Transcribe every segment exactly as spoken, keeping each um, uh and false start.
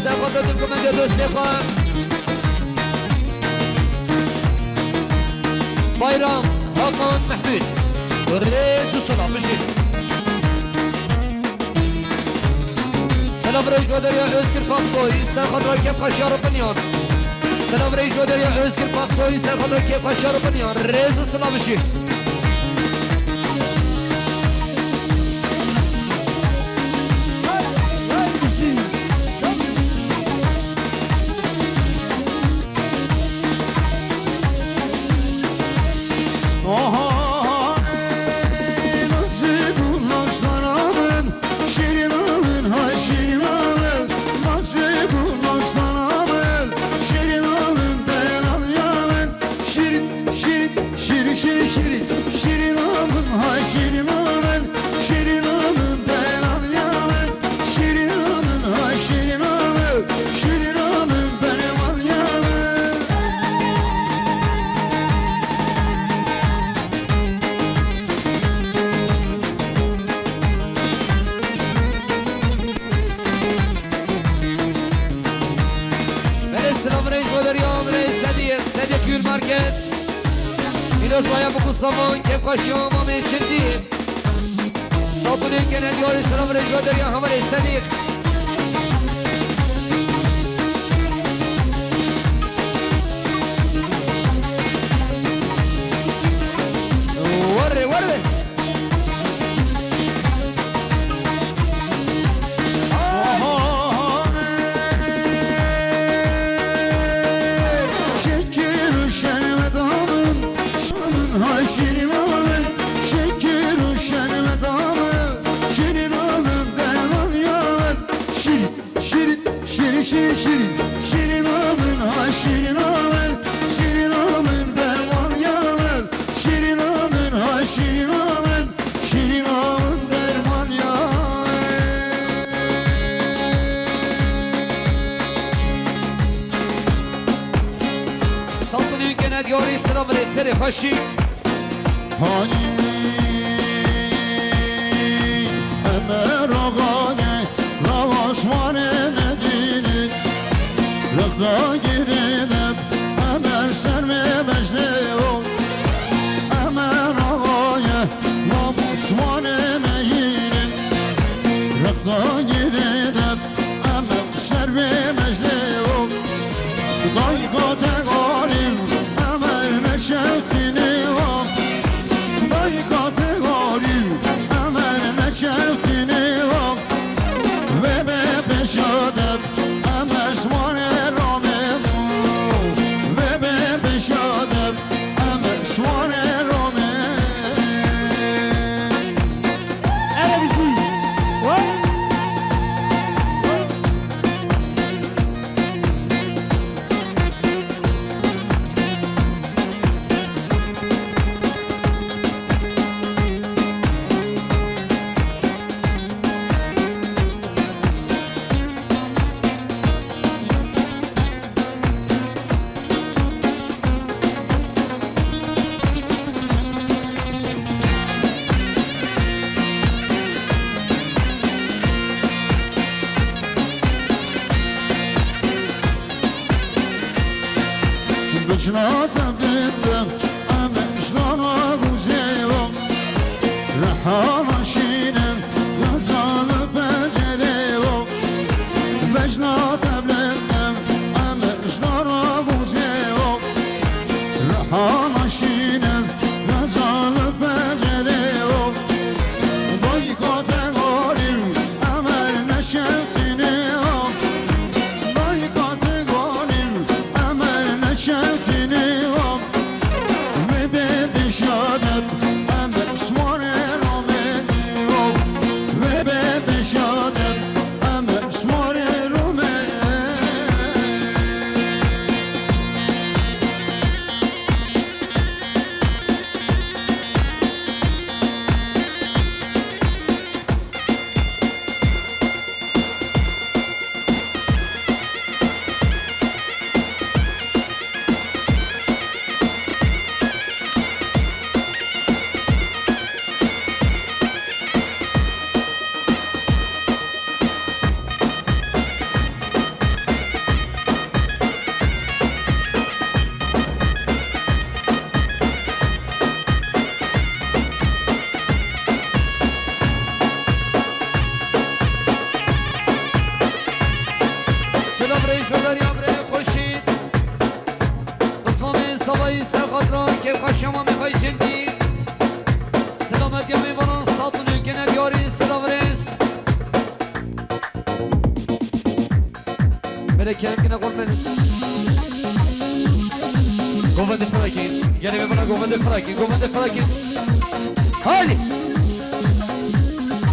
Xwe didin ku me de dostê xwe. Bayram Hakan Mehmûd. Rêz û silav bijî. Silav rêj ve derya Özgür Paksoy, ser xatir kêfxweşiya Rubinyan. Silav rêj ve derya Özgür Paksoy, ser xatir kêfxweşiya Rubinyan. Rêz û silav bijî. Şîrîna min, hay şîrîna min, şîrîna min, delal ya min. Şîrîna min, hay şîrîna min, şîrîna min, berwan ya min. Belê, silav rêj ve derya, belê, Sedî, Sedî Gül Market. Pîroz baya bi ku savan, kêfxweşiya mamê çindî. Sabunê kene diyarî, silav rêj ve derya, hevalê Sedî. Werê, werê. Şekir û şerbet alın, şalın ha şirin alın. Şekir û şerbet alın, şirin alın, derman yalın. Şirin. Şirin, şirin, şirin, şirin. Şirin alın, ha şirin alın. Şirin alın, derman yalın. Şirin alın, ha şirin alın. Şirin alın, derman yalın. Saltın ülkene diyarı, selam ve eseri faşi. Hanî Emer Axa ye, Rawasmanê Medînê, rexta girê deb Emer servê meclê o. Emer Axa ye, Rawasmanê Medînê, rexta girê deb Emer servê meclê o. Dayka te garî, Emer neşewtînê wa. Dayka te garî, Emer neşewtînê wa. Vê be pêşa deb, Emer swanê ramê. Vê be pêşa deb, Emer swanê ramê. Erê bijî. Vay. Bejna te binde, em jnana guzê o. Rehana şîne, gazal pecerê o. Bejna te binde, em jnana guzê o. Rehana şîne, gazal pecerê o. Dayka te garî, Emer neşewtînê o. Dayka te garî, Emer neşewtînê o. Rêz bi beriya birê Xurşîd. Qismamê Sebayî ser xatira kêfxweşiya mamê xwe yê cendî. Selametîya mêvanan sat û nûkene diyarî selav rêz. Bere kerem kine qurban. Govende Firakî. Gelê me bana Govende Firakî. Govende Firakî. Haydi.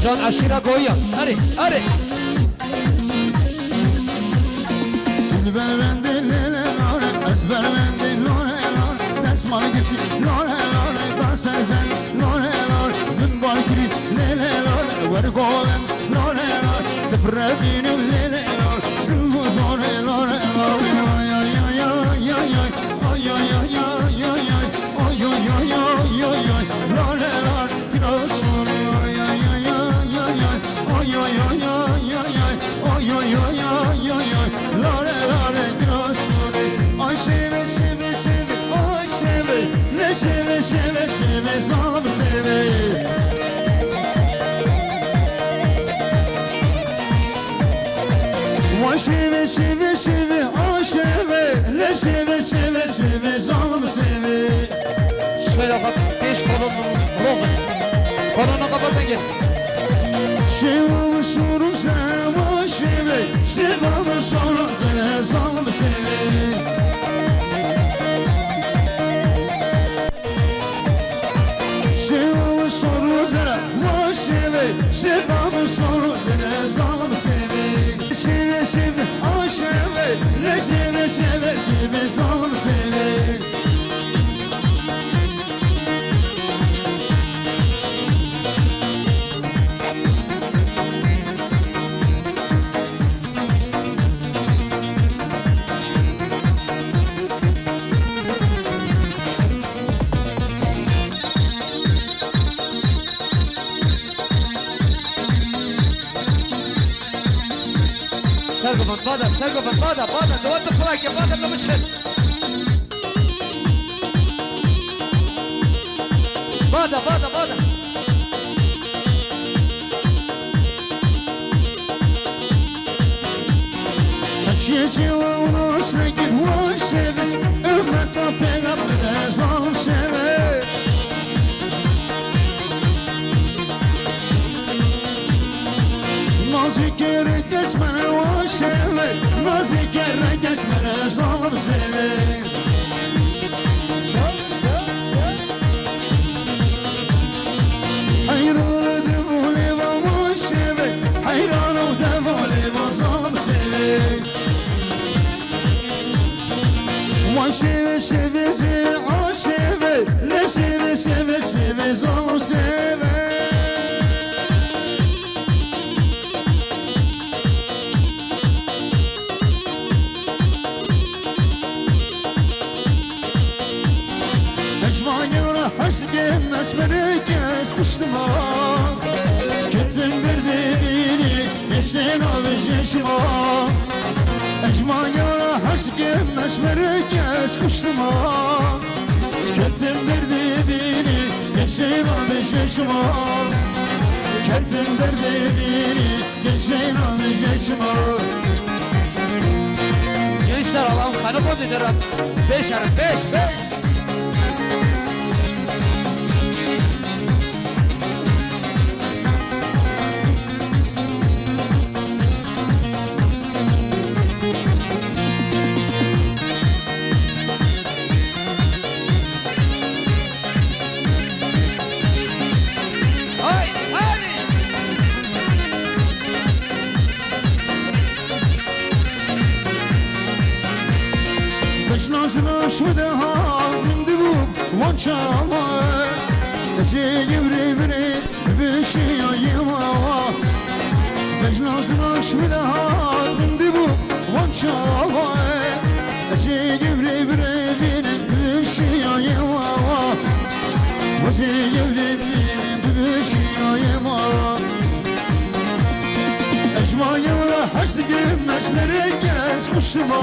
Can aşira goya. Hadi, hadi. Dilber bende lele lale, ezber bende lale lale, desmal girdi lale lale, da sezen lale lale, min bar kiri lele lale, wer govend lale lale, dipre bînim lele lale, zilm û zore lale lale, ay ay ay ay ay ay, ay ay ay ay ay ay, ay ay ay ay ay ay, lale lale. Ay şeve, şeve, şeve, ay şeve, ne şeve, şeve, şeve, zalim şeve. Vay şeve, şeve, şeve, ay şeve, ne şeve, şeve, şeve, zalim şeve. Şöyle bak, beş kolonun ruhu. Kolonu kapatın gel. Şevalı soru zeva şeve, şevalı soru zeva şeve. Şevalı soru zeva şeve, şevalı soru zeva şeve. Şeve, şeve, a şeve, ne şeve, şeve, şeve, zalim şeve. Sergo bada, sergo bada, bada, dua tu xelak ya, bada, namişin. Bada, bada, bada. Şişi û nasnekî wan şeve, ümmeta pêxemberê zalim şeve. Nazî kere kesmere wan şeve, nazî kere kesmere zalim şeve. Heyran devolê va şeve, heyran devolê va zalim şeve. Va şeve, şeve, şeve, a şeve, ne şeve, şeve, şeve, zalim şeve. Ecma gewra heştê mesmere kes kuştima. Ketim derdê bînî, yeşên avêjê şima. Ecma gewra heştê mesmere kes kuştima. Ketim derdê bînî, yeşên avêjê şima. Ketim derdê bînî, yeşên avêjê şima. Gençler, Allah'ım kanı koydu derim. Beş yarım, beş, beş. Hay, hay! Beşna jina şwide ha min dibû wan çawa. Ez ê yevrê virê bibişiyayê mawa. Beşna jina şwide ha min dibû wan çawa. Ez ê yevrê virê vînê bibişiyayê mawa. Ez ê yevrê vînê bibişiyayê mawa. Ecma yewra heşt dikim, ez merê kes xuşima.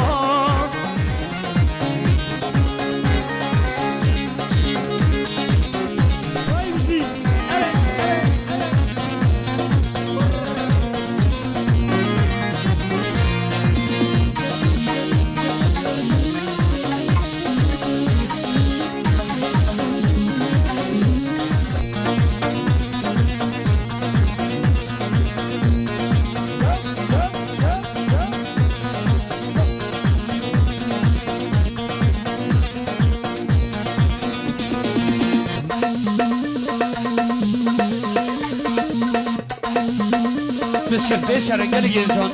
Pişkir pêşere gelî gencan.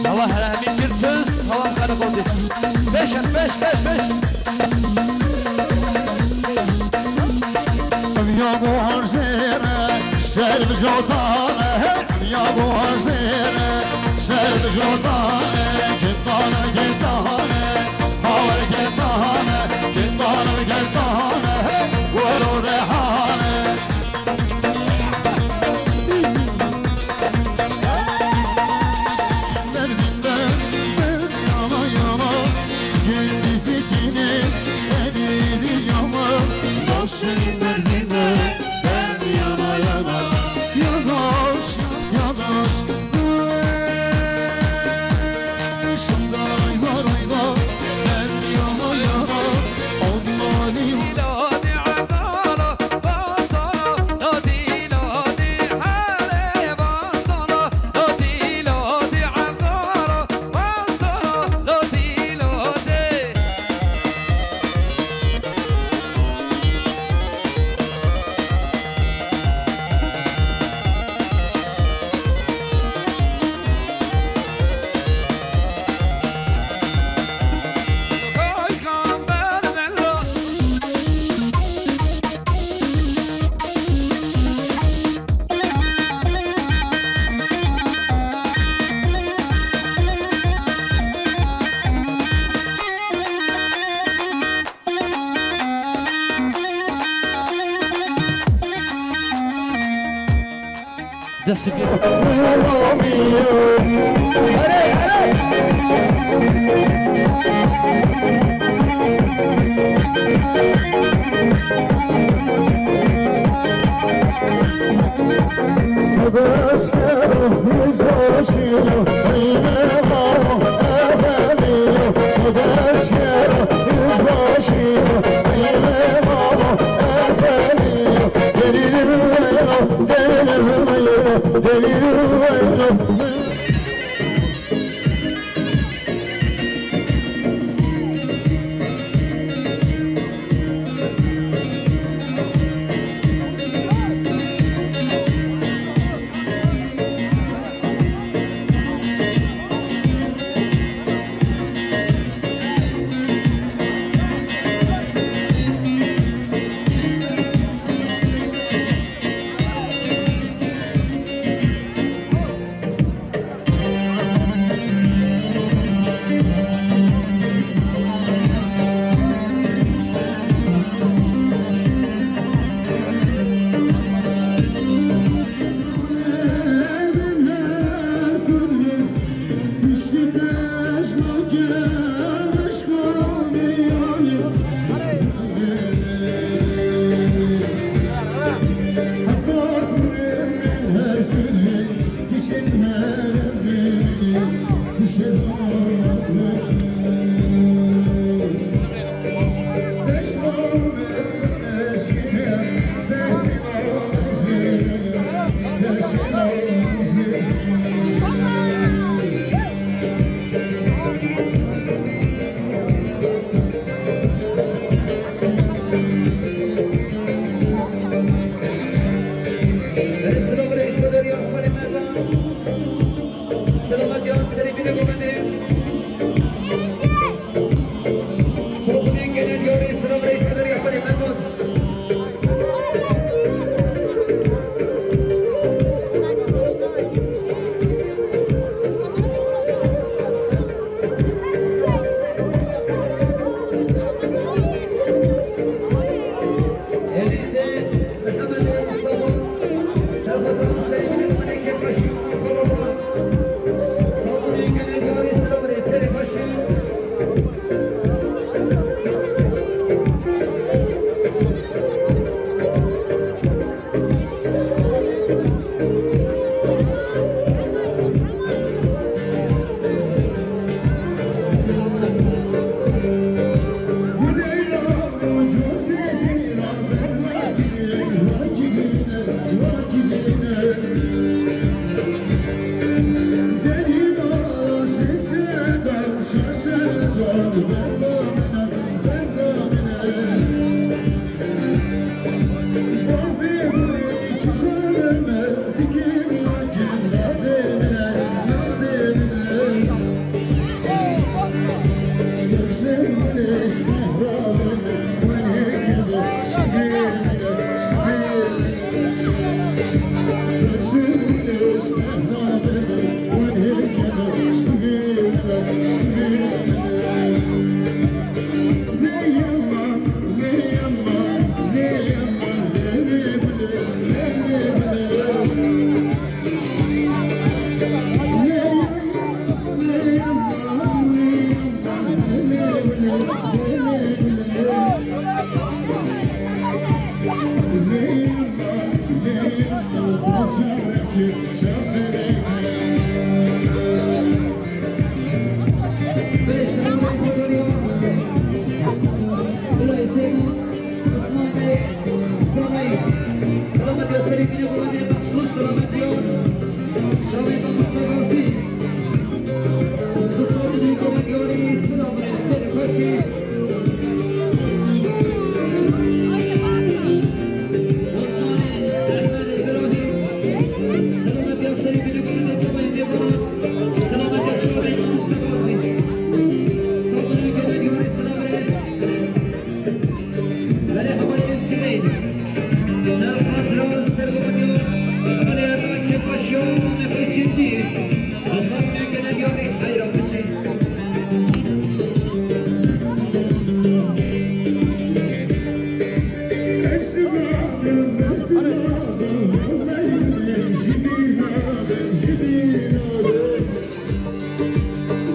Hava here hemî kir tirs, hava xene qotî. Pêşer, pêş, pêş, pêş. Em ya guhar zêre, şer bi jotane, em ya guhar zêre, şer bi jotane, gitane, gitane, hawer gitane, gitane, gitane, wero rehane. Destê pê.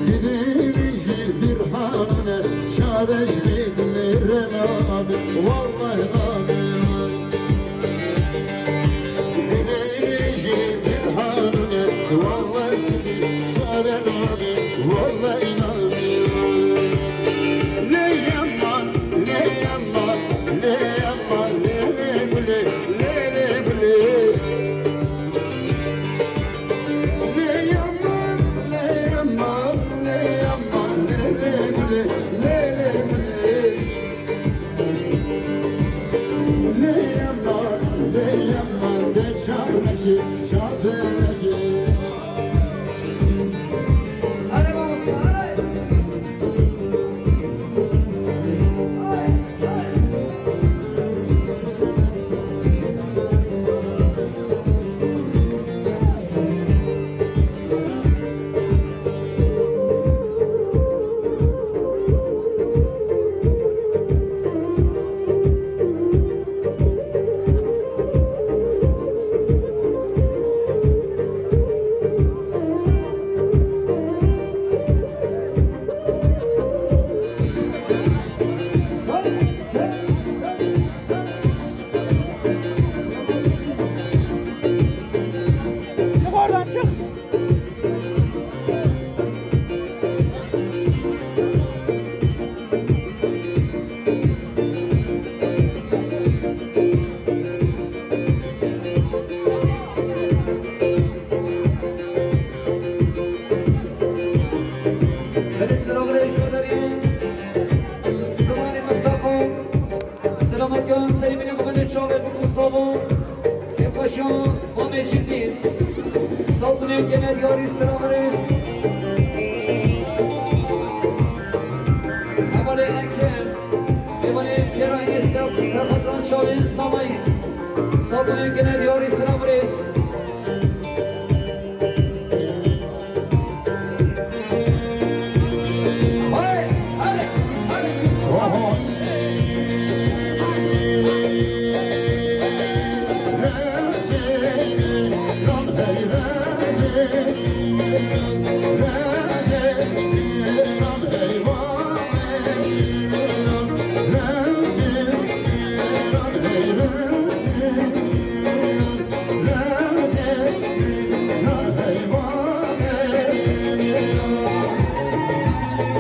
Dilê min jî Birhan e, şarij bê dilê re nabe, wallahî nabe. Dilê min jî Birhan e, wallahî dilê şare nabe, wallahî nabe. Lê yema, lê yema, lê yema, lê lê gulê, lê lê gulê. Çık oradan, çık. Belê, selam rêz guhdarî. Zimanê Mistefa. Selametiyan serî min ê ku min ê çavê bikin salon. Kêfxweşiyan mamê jî bidîn. Sal binên gene diyarî selam rêz. Hevalê Ekrem. Mêvanê Piyera Enês de serxatran çavên Samayî. Sal binên gene diyarî selam rêz.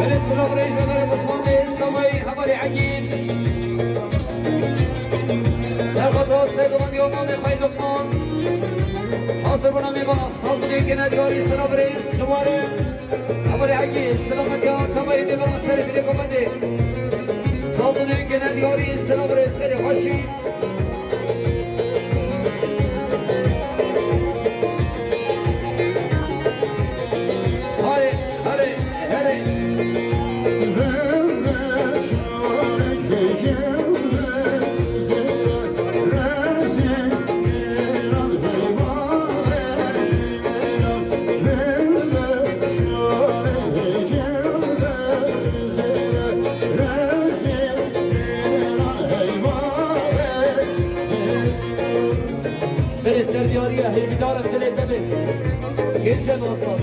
Belê, silav rêj be berê qismandê Samayî hevalê Egîd. Serxwet rast ser diwan diyo mamê xwe Luqman. Hazir bûna mêvan, sal binê gene diyarî, silav rêj, ciwarê. Hevalê Egîd, silametiya, kamerê mêvan serê binê komendê. Sal binê gene diyarî, silav rêj, serê xweşî. Hare, hare, here. Belê, ser diyariya hêvîdar im dilê te bê. Gênce nasaz.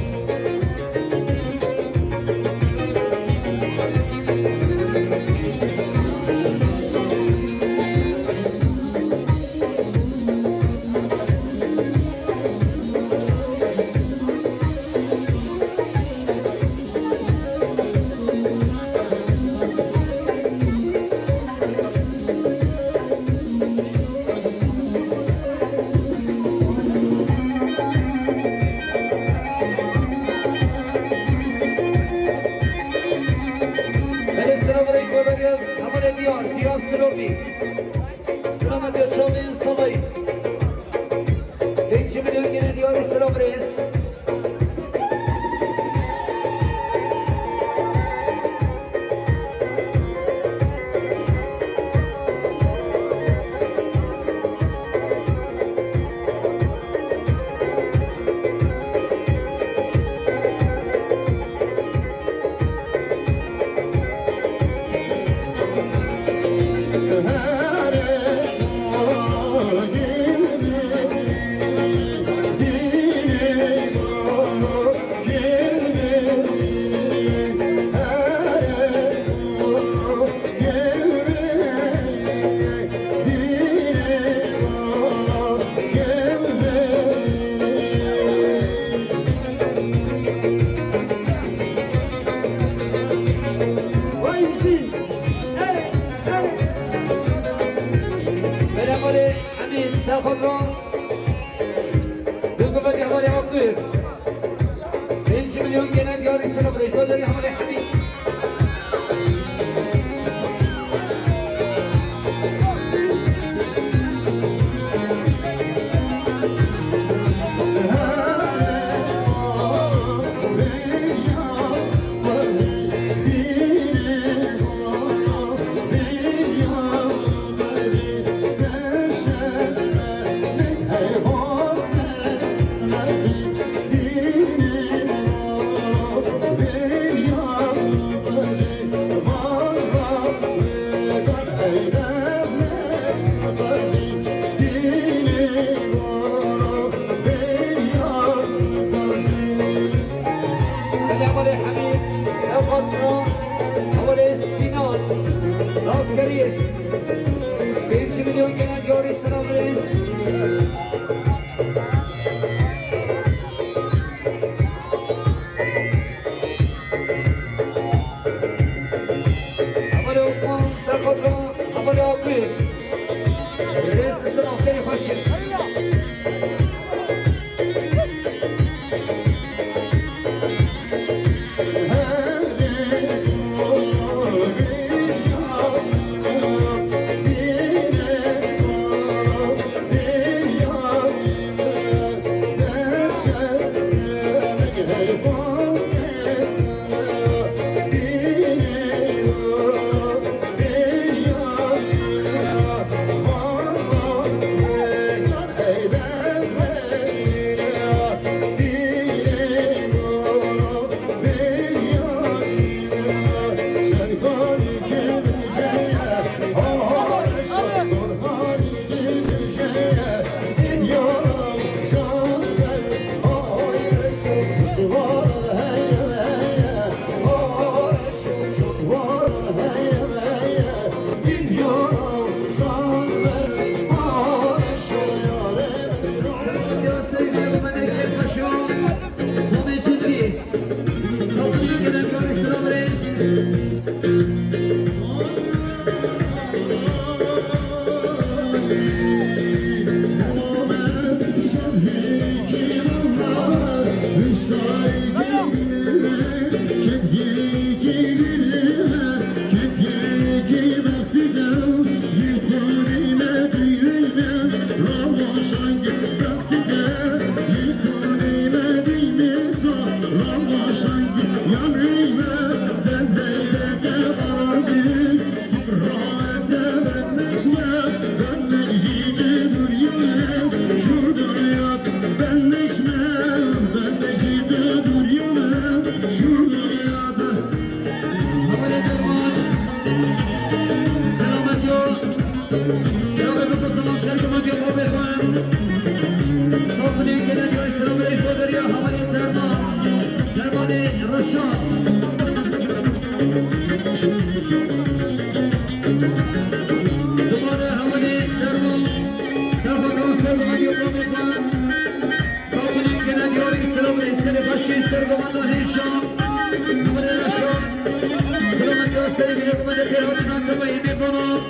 Sevgili Kumandanım, Kumandanım,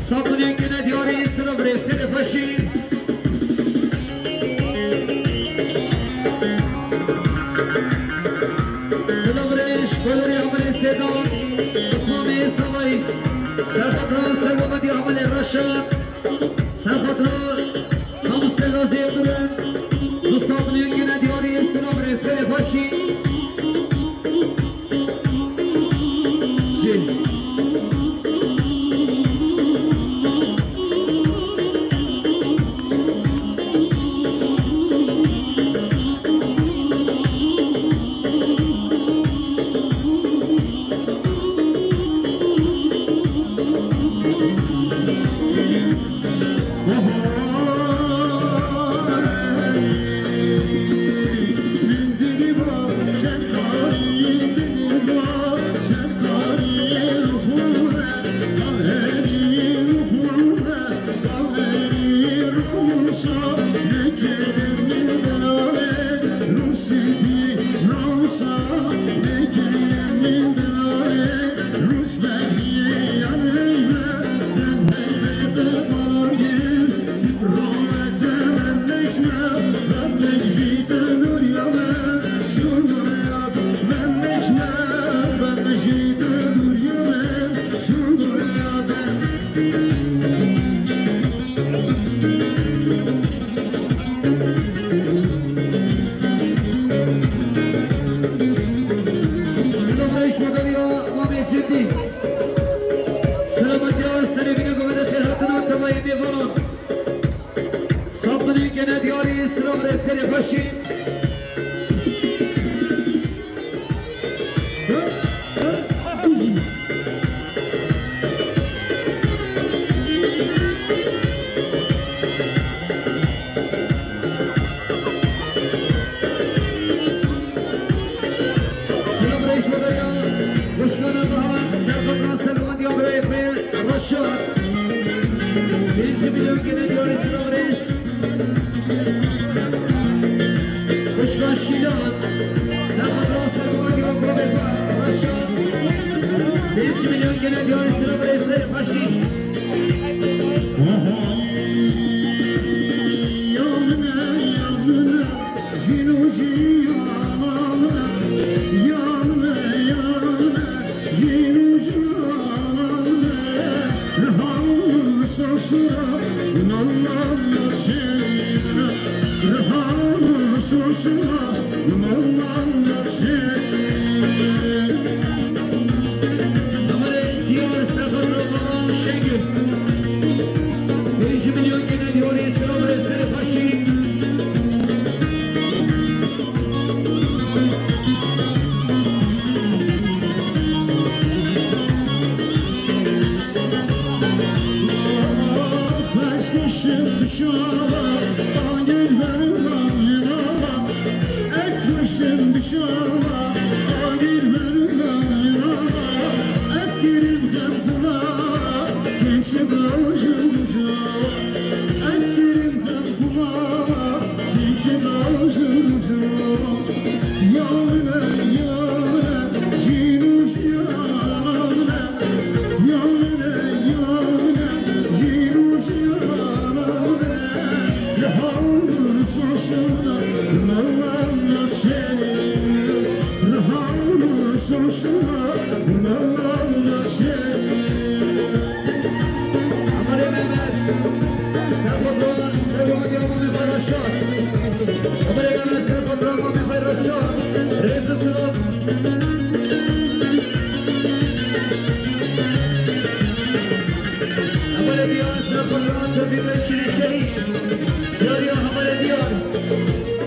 Sabunun güne diyarı sıra bre, seni faşi. Sıra bre, şkolori hamile Seda, Osman Bey Salay, Serhat Rahat, Serhat Bey hamile Raşa, Serhat Rahat, Tam Seda Zeyduren, bu sabunun güne diyarı sıra bre, seni faşi. Selametya, serê bîne govende xêr hatina temayê mêvanan. Sabunî gene diyarî, silav re serê xweşî. Selam reis odaya, hoş geldin daha. Serkan Serkan diye bir ekmeğe başla. Birinci milyon gene diyor selam reis. Hoş geldin Şilan. Serkan Serkan diye bir ekmeğe başla. Birinci milyon gene diyor selam reis. Başlayın. Amarê diyar Serhat Roman Şengül. Pêncî milyon gene diyarê selam re serê xweşî. Amarê Mehmet, ser kontrol, ser kontrol, Mehmet Bayraşan. Amarê Mehmet, ser kontrol, Mehmet Bayraşan. Rêz û silav. Amarê diyar, ser kontrol, Tevfîk Şirîşehî. Diyar ya, amarê diyar.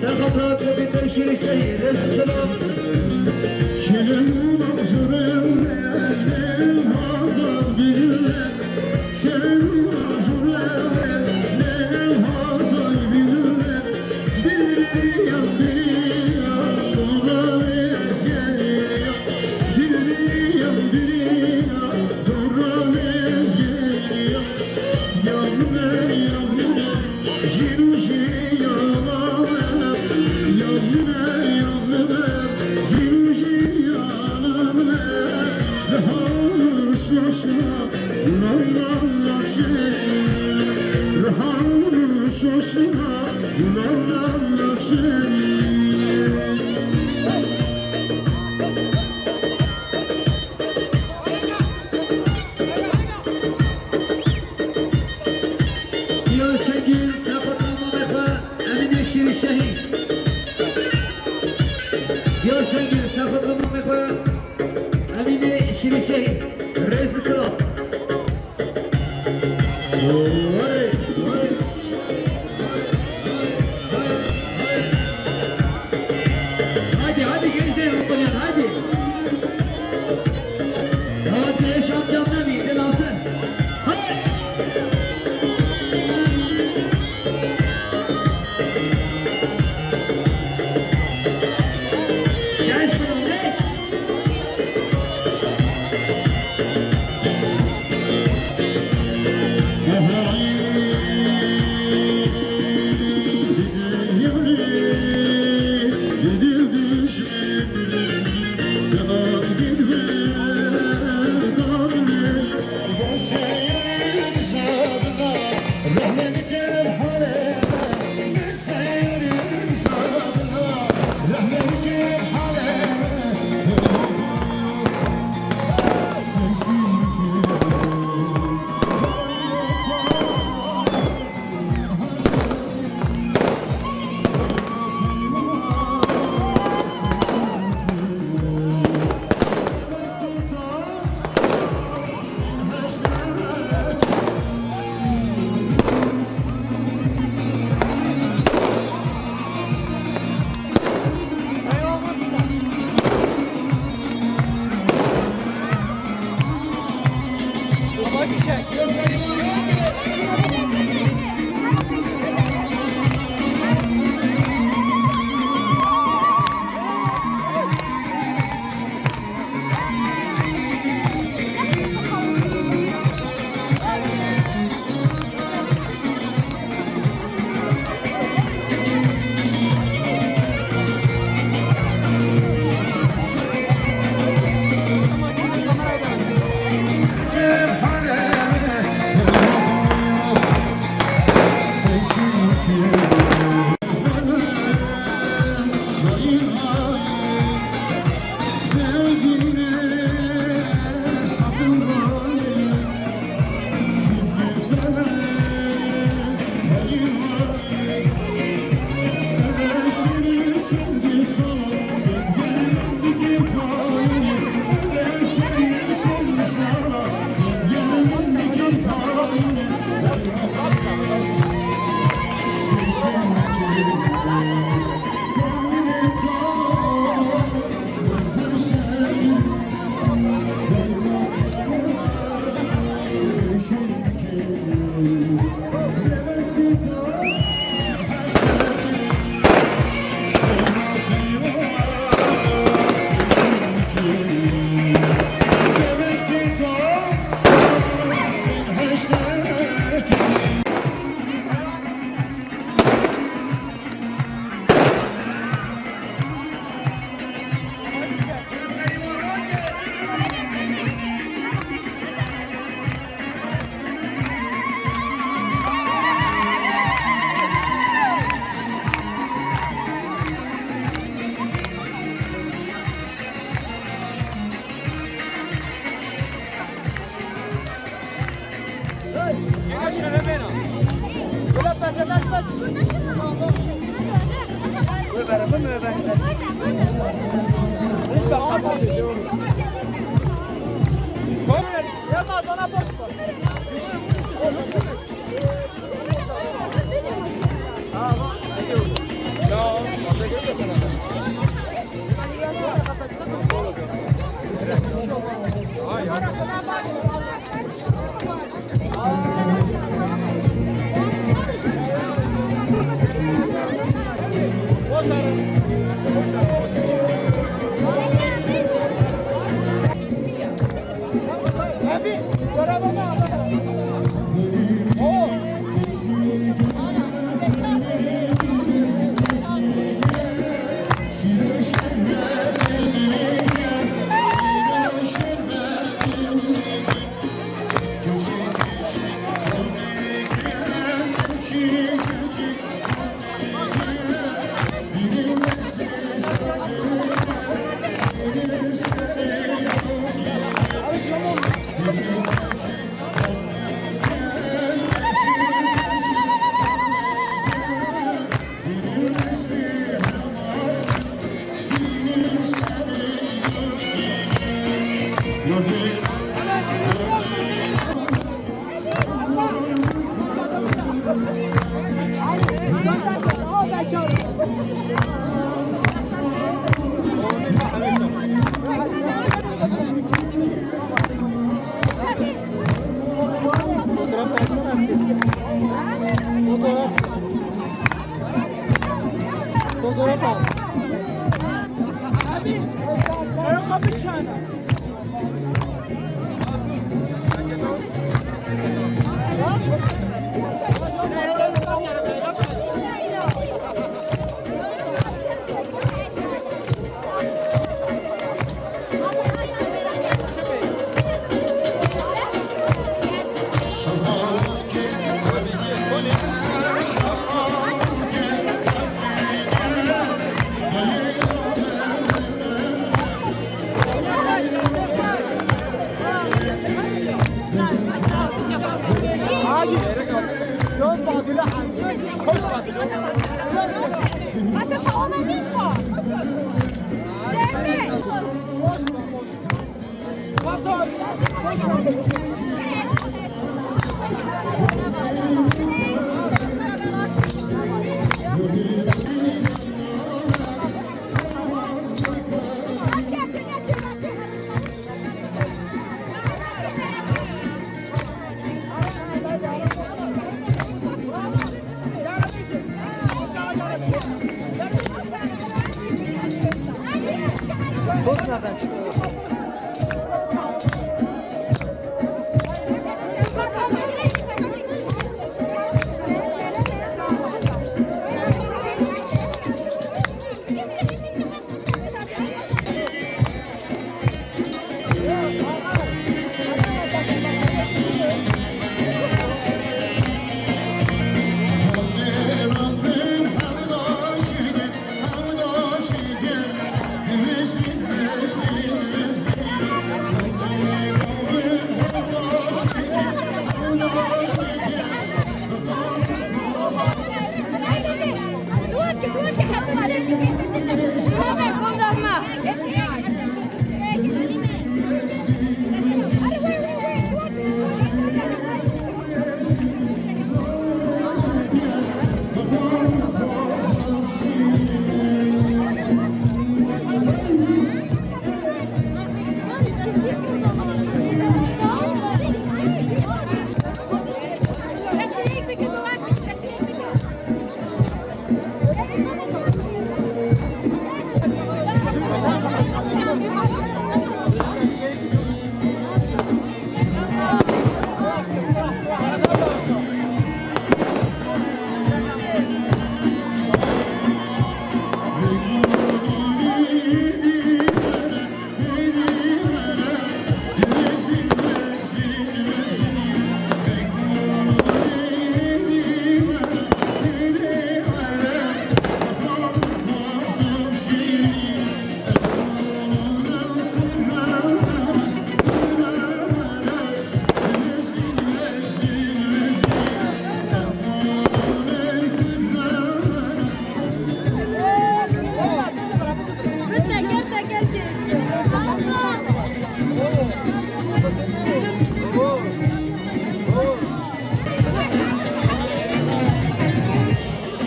Ser kontrol, Tevfîk Şirîşehî. Rêz û silav. Diyar Şengül, Sefo Tamamekba, Emine Şirişehî. Diyar Şengül, Sefo Tamamekba, Emine Şirişehî. Reis Sıla. Haydi, haydi gençler, Rokolyan, haydi. Tamam, güneş amcam da bir de dansı. Haydi.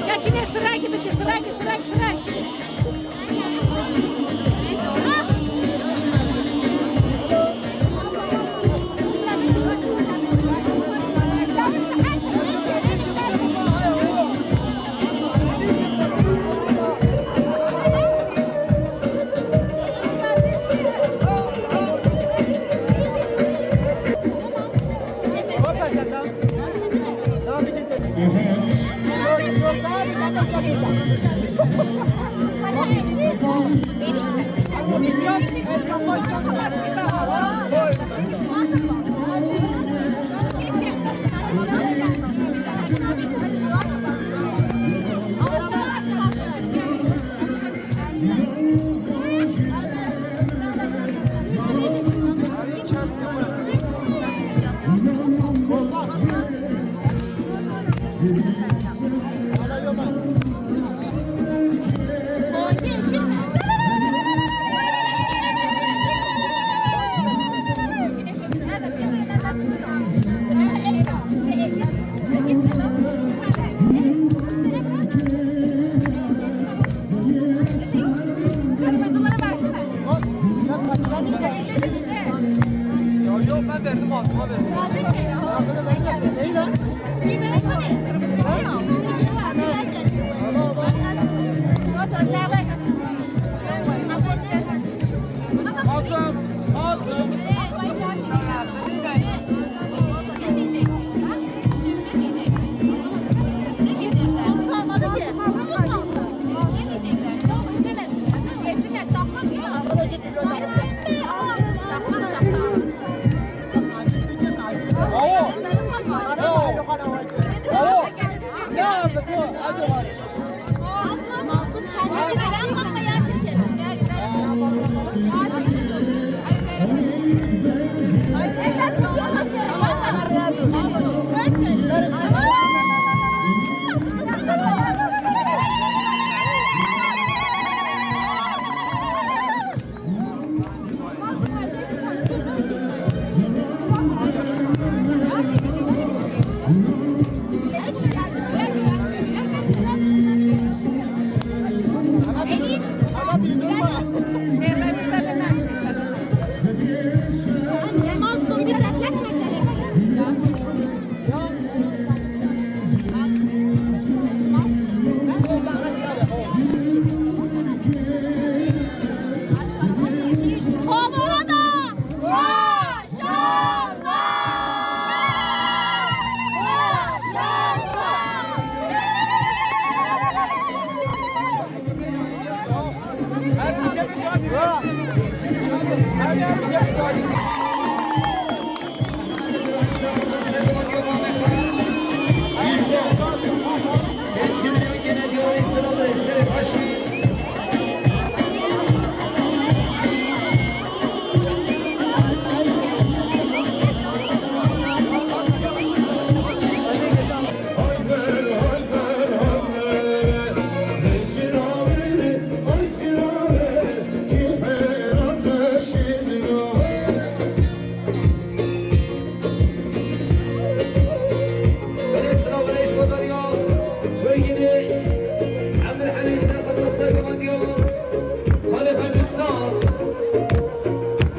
Geçine sırayı gibi, sırayı, sırayı, sırayı. Yo, yo, ben verdim, altıma verdim. Altıma verdim.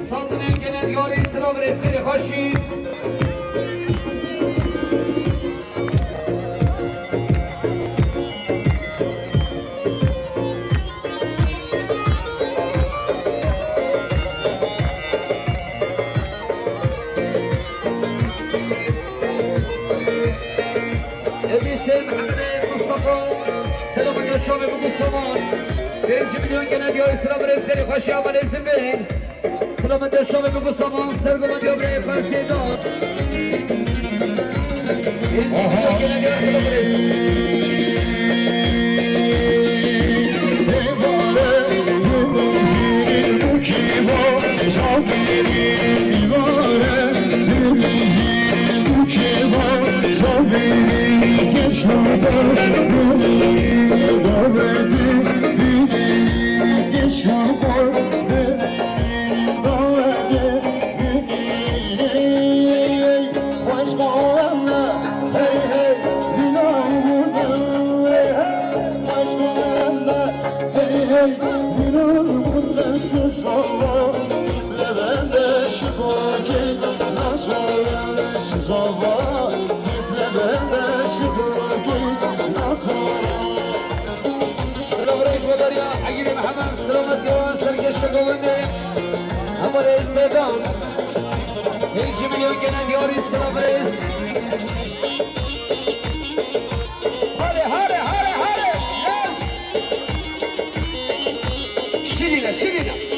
Saltanê gele diyarê sira bi rêzgirê xweşî. Edî Seyid Mehemedê Mustafa, selameke çavê biku saman. Pêncî milyon gele diyarê sira bi rêzgirê xweşî amelê zimê. Selamet şavê biku saman, sergovan diya birayê Persê da. Aha. Silav reis ve derya Egîrê Mihemed, selamet gewan serkeşe govendê. Hema reis Sedan. Pêncî milyon gene diyarî silav reis. Hare, hare, hare, hare. Yes. Şirîne, şirîne.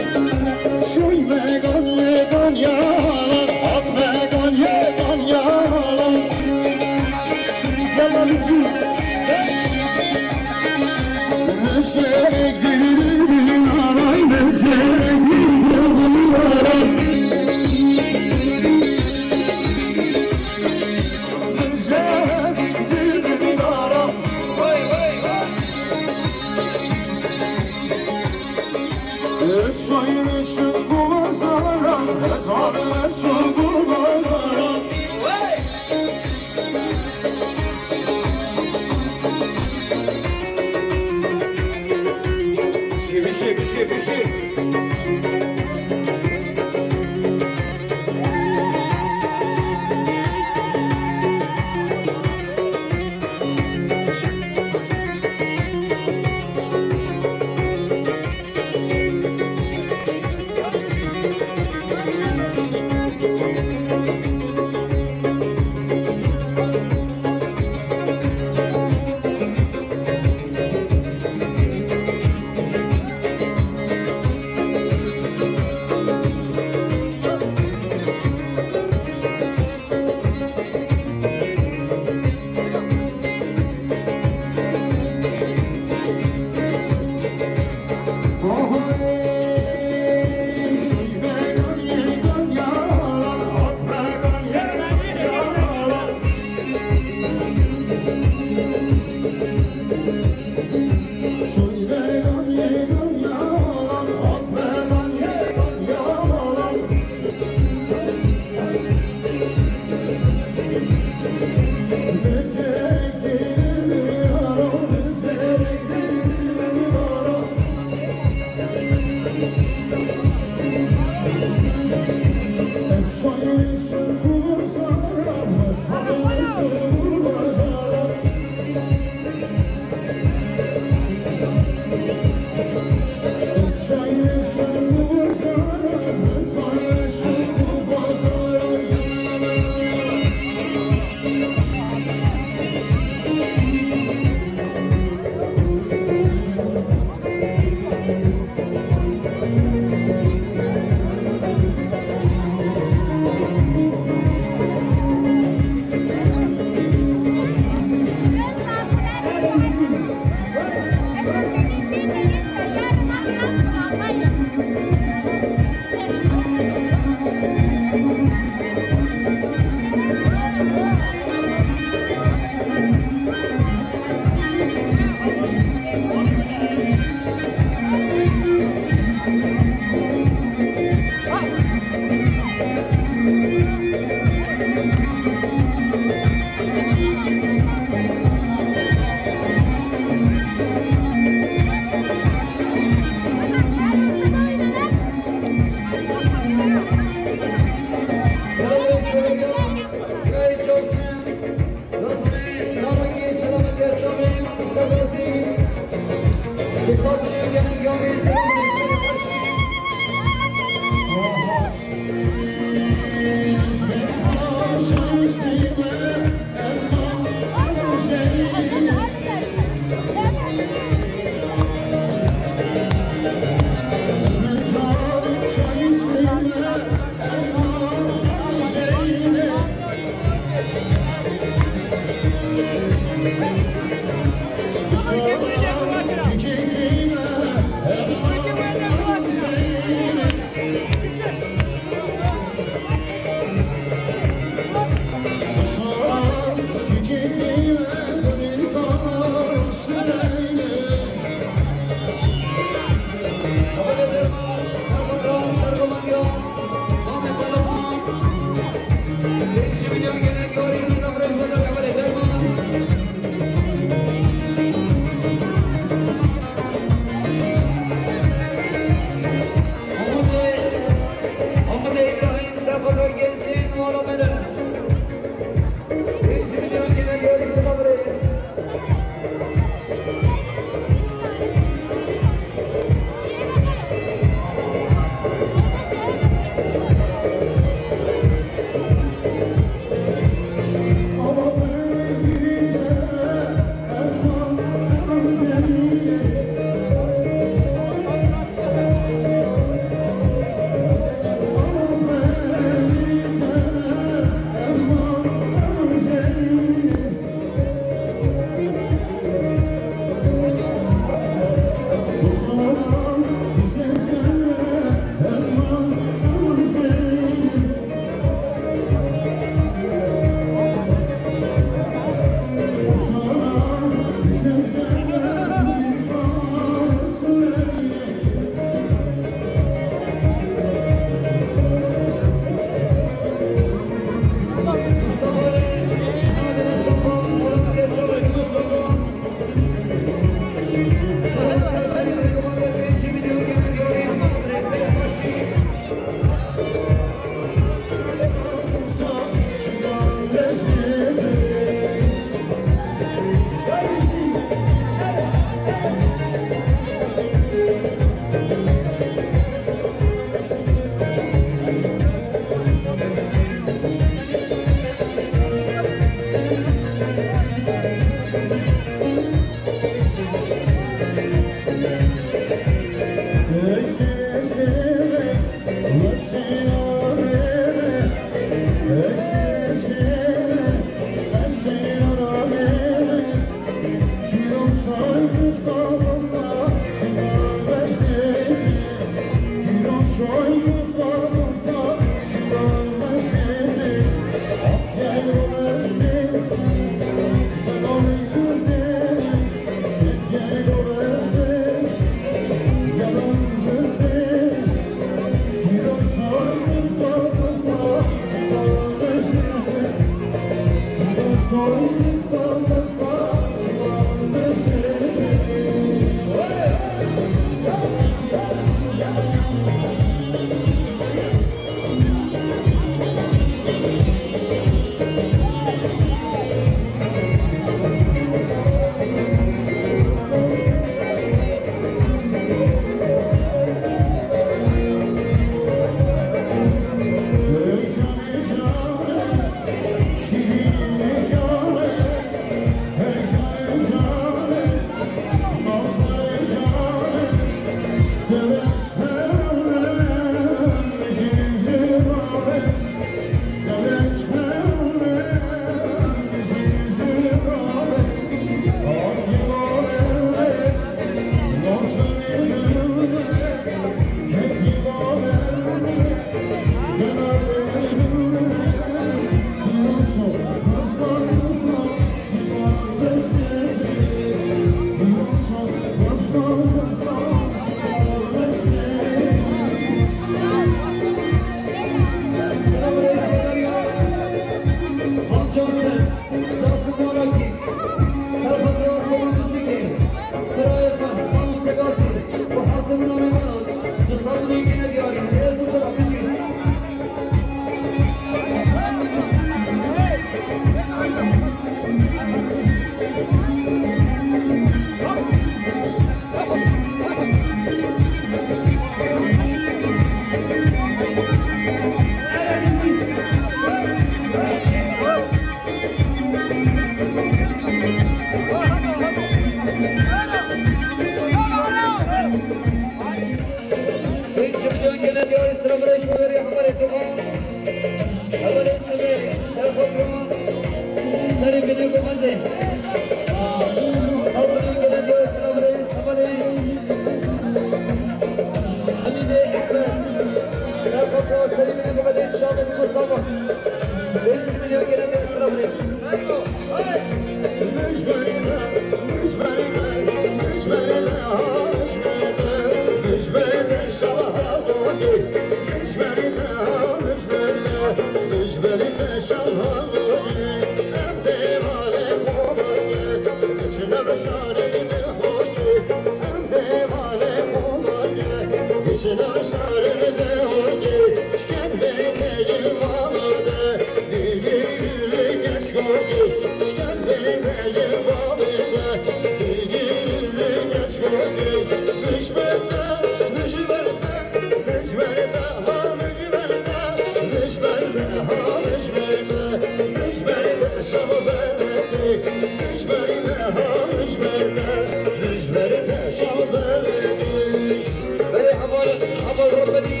Belê heval, heval Rukbedî,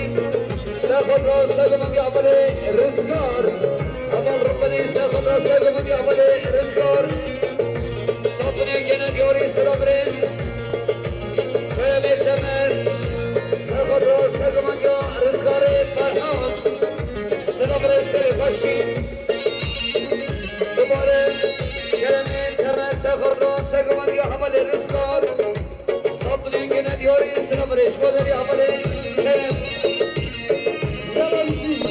ser xwe ra ser gumandiya hevalê Rizgar. Heval Rukbedî, ser xwe ra ser gumandiya hevalê Rizgar. Sandinê gene diyarî sira birêz. Keremê Temer, ser xwe ra ser gumandiya Rizgarê Ferhan. Sira birêz serê xweşî. Dubare Keremê Temer, ser xwe ra ser gumandiya hevalê Rizgar. Sandinê gene diyarî sira birêz. Ji bo derê hevalê Kerem. Yala Yusuf.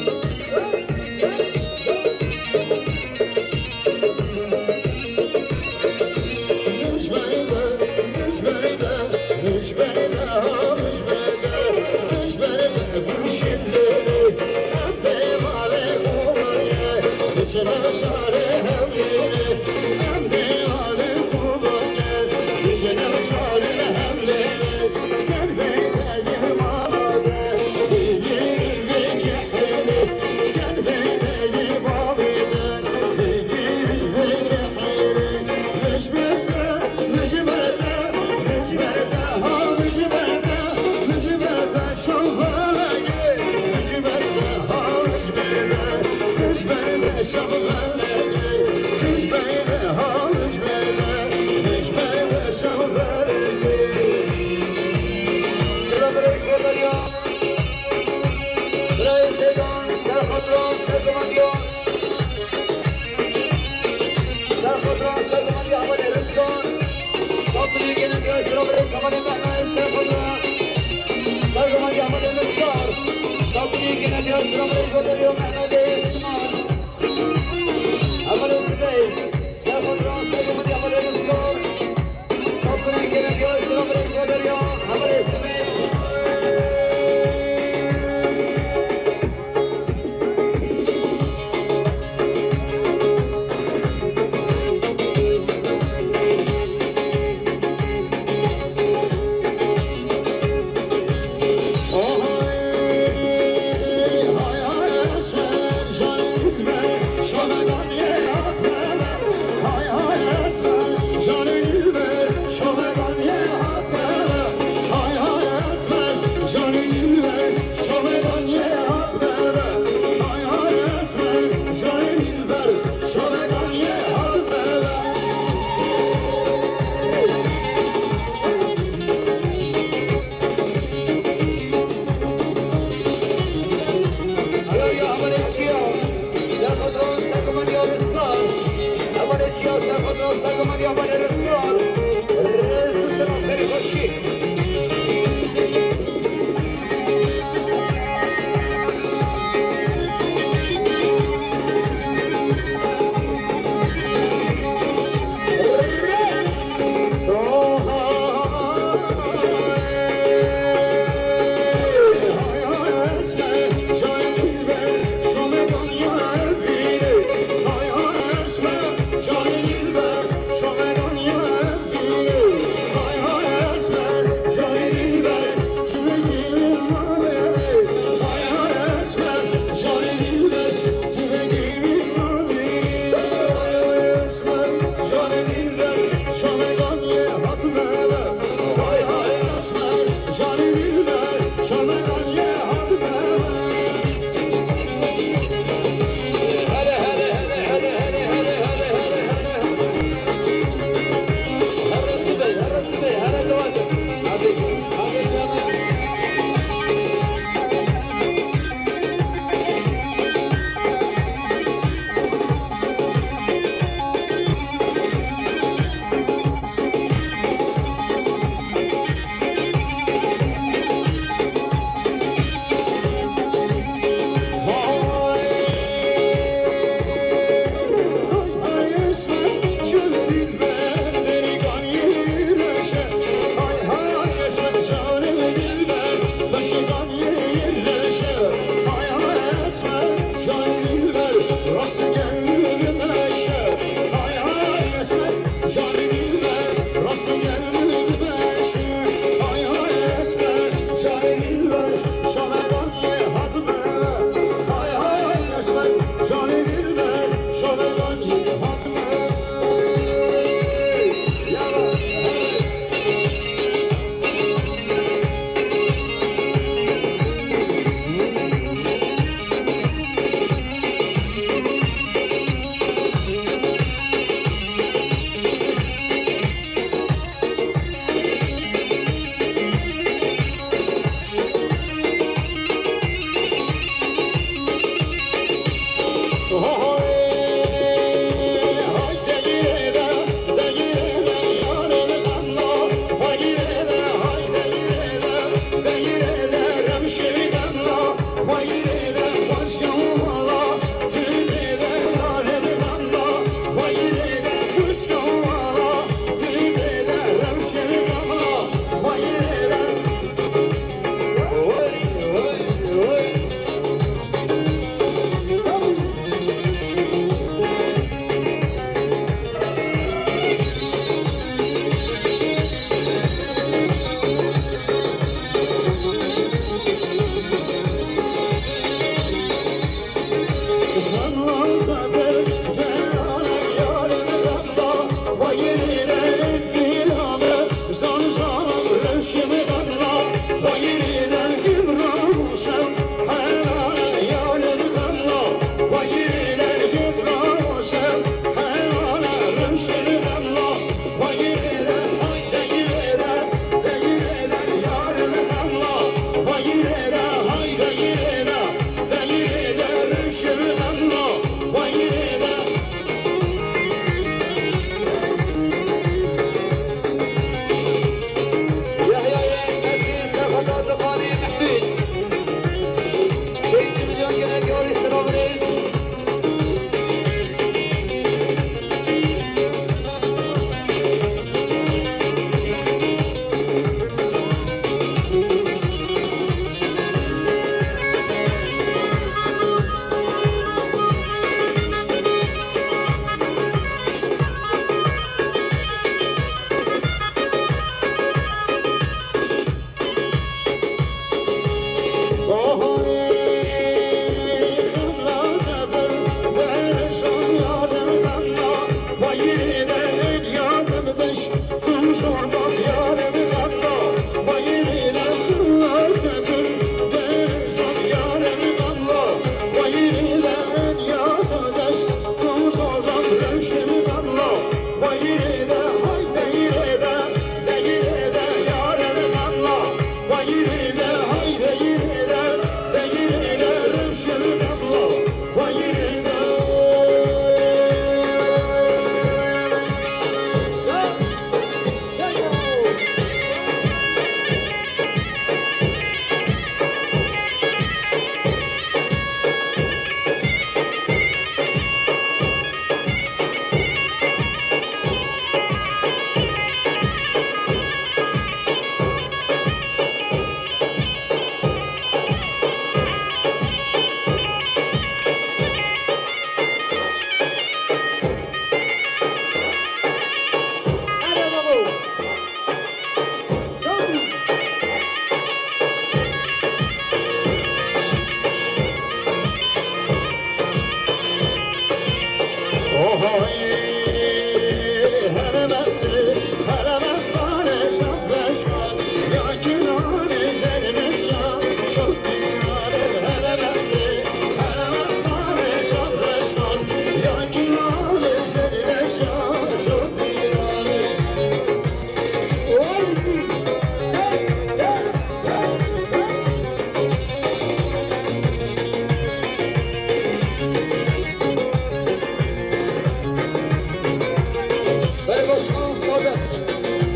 Berê Başkan Sadık,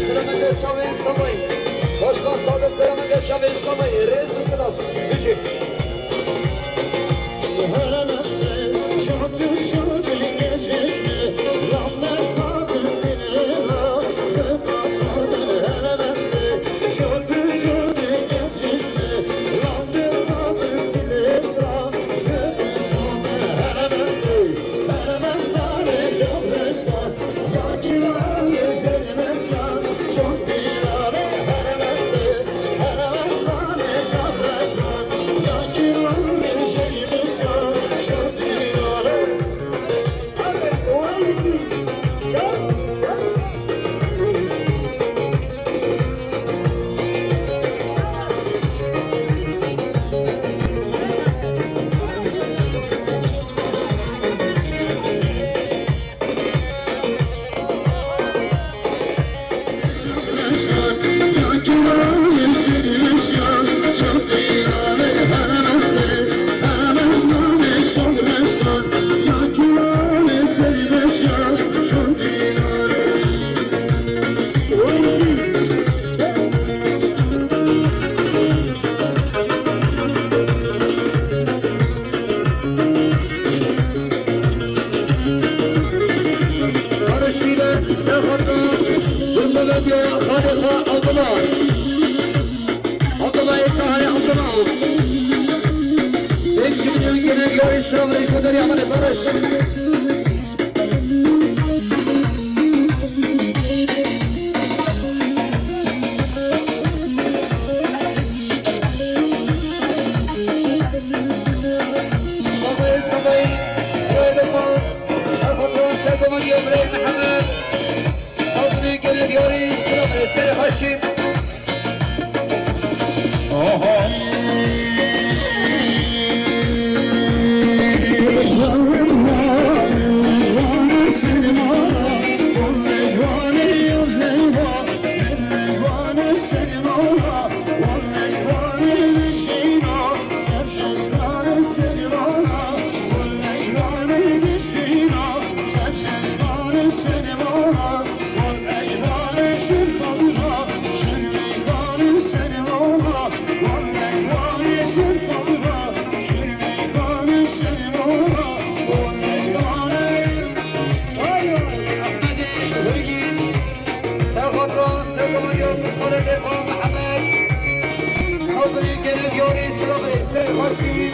selametê çavên Samayî. Başkan Sadık, selametê çavên Samayî. Rêz û silav. Bijî. Barış Bile, Serhat'la, Durmuş Medya, Harika, Abdullah. Abdullah, Taha'ya, Abdullah. Beş milyon gene yarı sıra ve yukarı yapar, Barış. Sabahı sabahı, böyle bak, her fotoğraf her zaman Yavre Mehmet. Sabri gene diyarı, selam Esker Haşim. Vay vay, Ahmet'e, Hürgin, Serhat'a, Serhat'a, Mustafa, Defa, Mehmet, Sabri, Gelip, Yori, Sıra, Veysel, Haşim.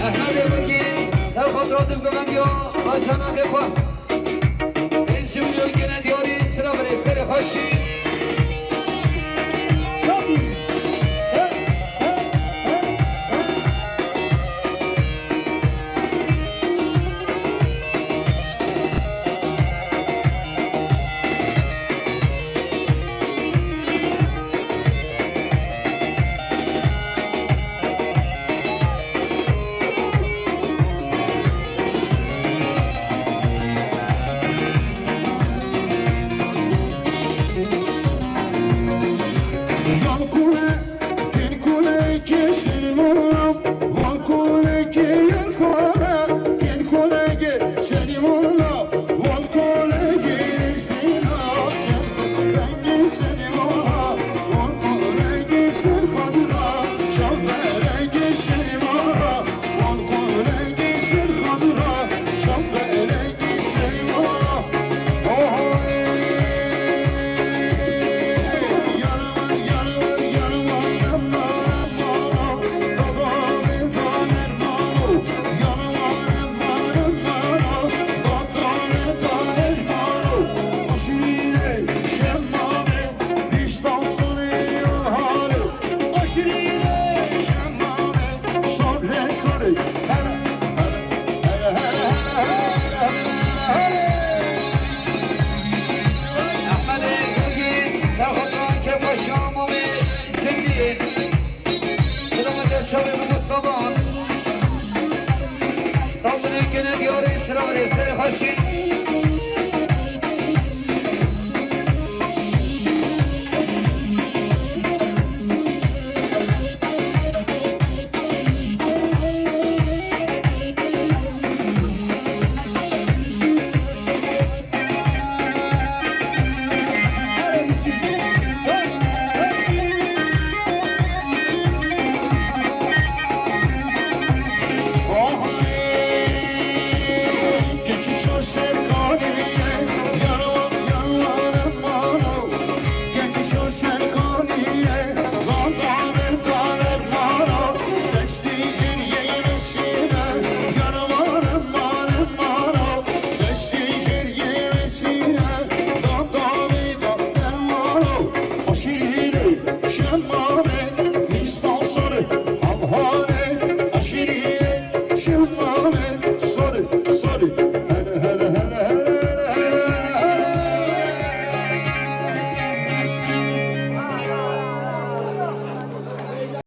Ehmedê Wekî, ser xwe diratin ku vendiya bajana xwe. Pênc milyon gene diyarî, sira birê serê xwe şî. Gene diyarê sirarê serê xweşî.